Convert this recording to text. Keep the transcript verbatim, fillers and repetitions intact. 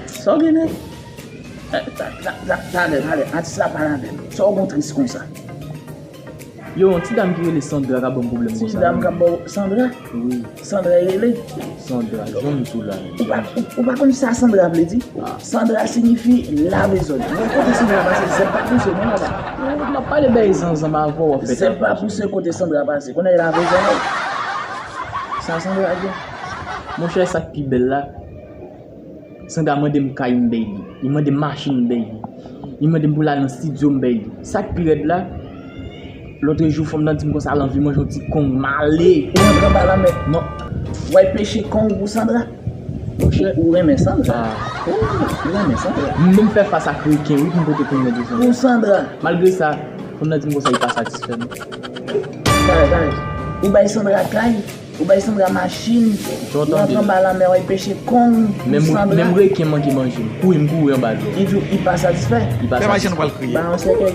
Sa w gen, nèg? Eh, ta- ta- ta- Talè, talè, atis la pale avè m. Sa w gon tris konsa? Yo, yon ti dam ki rele Sandra k ap ban m pwoblèm konsa. Ti dam k ap ba w Sandra? Wi. Sandra e rele? Sandra, jwenn m sou la. Ou pa, ou, ou pa konn sa Sandra vle di? Ah. Sandra siyifi lave zòn. Mwen kote Sandra pase, zèb pa pouse, non, papa. Ou m ap pale bay zanzanm avè w, w ap fè. Zèb pa pouse kote Sandra pase. Konnen lave zòn. Sa Sandra gen? Monchè, sa k pi bèl la, Sandra mande m kay, m bay li. Li mande m machin, m bay li. Li mande m pou l al nan estidyo, m bay li. Sa k pi rèd la, lòtrejou fanm nan di m konsa l anvi manje yon ti kong, m ale. Ou antre anba lanmè? Non. W al peche kong pou Sandra? Monchè. Ou renmen Sandra? Ah. Ou renmen Sandra? M menm fè fas ak reken, wi, pou m pote kong nan pou Sandra. Pou Sandra? Malgre sa, fanm nan di m konsa li pa satisfè, non. Talè, talè. Ou bay Sandra kay? Ou bay Sandra machin, ou antre anba lanmè, w al peche kong pou Sandra. Menm reken manke manje m. Kouri, m kouri anba dlo. Li di w li pa satisfè. Li pa satisfè. Ba yon sèkèy.